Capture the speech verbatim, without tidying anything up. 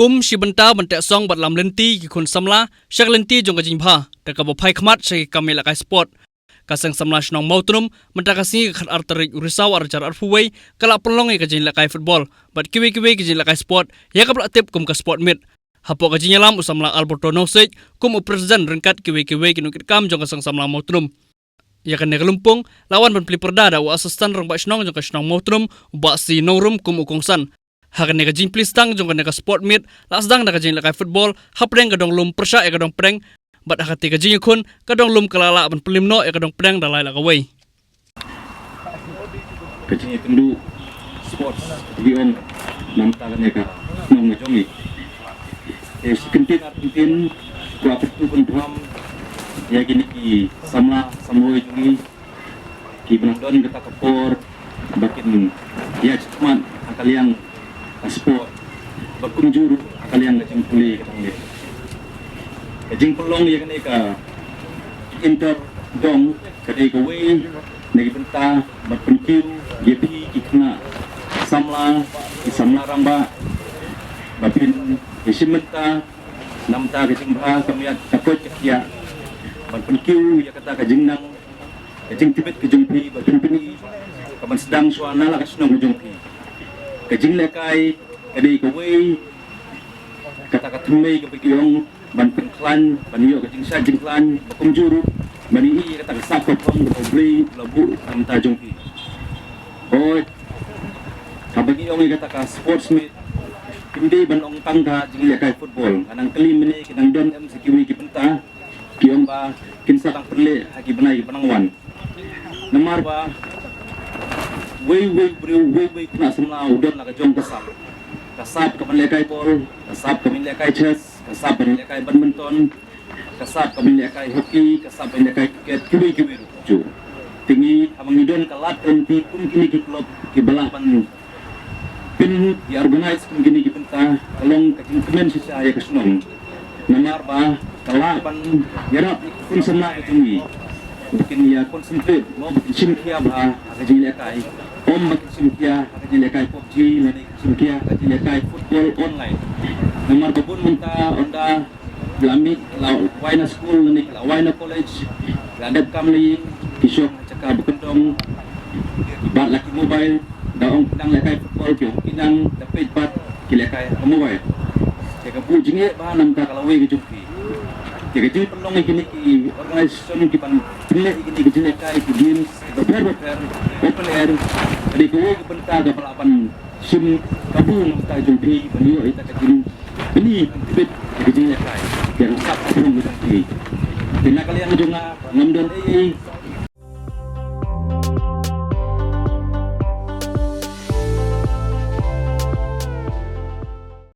Um shi bynta ban teh song bad lam lynti ki khun samla sha ka lynti jong ka jingbha da kaba phai khmat sha ki kam ïalehkai sport. Ka Seng Samla Shnong Mawtnum mynta ka sngi ka khatar tarik u Risaw arhajar arphew wei ka la pynlong ïa ka jingïalehkai football bad kiwei kiwei ki jingïalehkai sport ïa kaba la tip kum ka sport meet. Hapoh ka jingïalam u Samla Alberto Nongsiej kum u president ryngkat kiwei kiwei ki nongkitkam jong ka Seng Samla Mawtnum. Ïa kane ka lympung la wan ban plie pyrda da u Assistant Rangbah Shnong jong ka shnong Mawtnum, u Bah C Nongrum kum u kongsan. Ha kane ka jingplie sdang jong kane ka sport meet la sdang da ka jingïalehkai football hapdeng ka dong lum pyrshah ïa ka dong pdeng. Bad ha kata ka jingïakhun ka dong lum ka la lah ban pynliem noh ïa ka dong pdeng da lai la kawei. Ka jingïakynduh sports, ka jingïong namar kane ka shnong ka jong ngi. Te shi kyntien ar kyntien kwah pynkup pynpaw ïa kine ki samla samla jong ngi kiba nang don kata ka por ba kin ïa shikmat ha ka liang ka sport, ba kumjuh ha ka liang ka jingpule ka dang dei. Ka jingpynlong ïa kane ka inter dong ka dei kawei na ki bynta ban pynkiew ïa phi ki khynnah samla, ki samla rangbah ba phin ïa shim bynta namar ka jingbha ka miat ka koit ka khiah, ban pynkiew ïa kata ka jingnang ka jingtbit ka jong phi ba phin pyni ka ban sdang shuwa na la ka shnong ka jong phi. Ka jinglehkai ka dei kawei kata ka thymmei kaba ki ong ban pynkhlaiñ, ban ïoh ka jingshad jingkhlaiñ ba kumjuh ruh ban ïoh ïa kata ka sap ka phong kaba U Blei u la buh na ka bynta jong phi. Hooid, haba ngi ong ïa kata ka sports meet kim dei ban ong tang ka jinglehkai football. Nga nang kylli mynne ki nang don em sa kiwei ki bynta ki ong ba kin sa dang pynleh ha ki bnai kiba nang wan. Namar ba wei wei briew, wei wei khynnah samla u don la ka jong ka sap. Ka sap ka ban lehkai bol, ka sap ka ban lehkai chess, ka sap ban lehkai badminton, ka sap ka ban lehkai hockey, ka sap ban lehkai cricket, kiwei kiwei ruh. Te ngi haba ngi don ka lad ka lynti kum kine ki club kiba lah ban pyn ïa organize kum kine ki bynta ka long ka jingkmen shisha ïa ka shnong. Namar ba ka lah ban ïarap ïa ki khun samla ka jong ngi ba kin ïa concentrate mo, ba kin shim khia bha ha ka jinglehkai, ym ba kin shim khia ha ka jinglehkai PUBG lane kin shim khia ha ka jinglehkai football online. Namar ba bun mynta ynda la mih la wai na school lane la wai na college, la dep kam la ïing, ki shong jaka ba kyndong, bad la ki mobile, da ong ki dang lehkai football, ki ong ki dang da peit bad ki lehkai ha ka mobile. Te ka buh jingeh bha namar ka lawei ka jong ki. Te ka jingpynlong ïa kine ki organization ki ban pynleh ïa kine ki jinglehkai ki games kiba pher ba pher open air, ka dei kawei ka bynta kaba lah ban shim kabu namar ka jong ki ban ïoh ïa ka jing Ini tbit ka jinglehkai ïa ka sap ka phong ka jong ki. Te na ka liang jong nga ngam don ei ei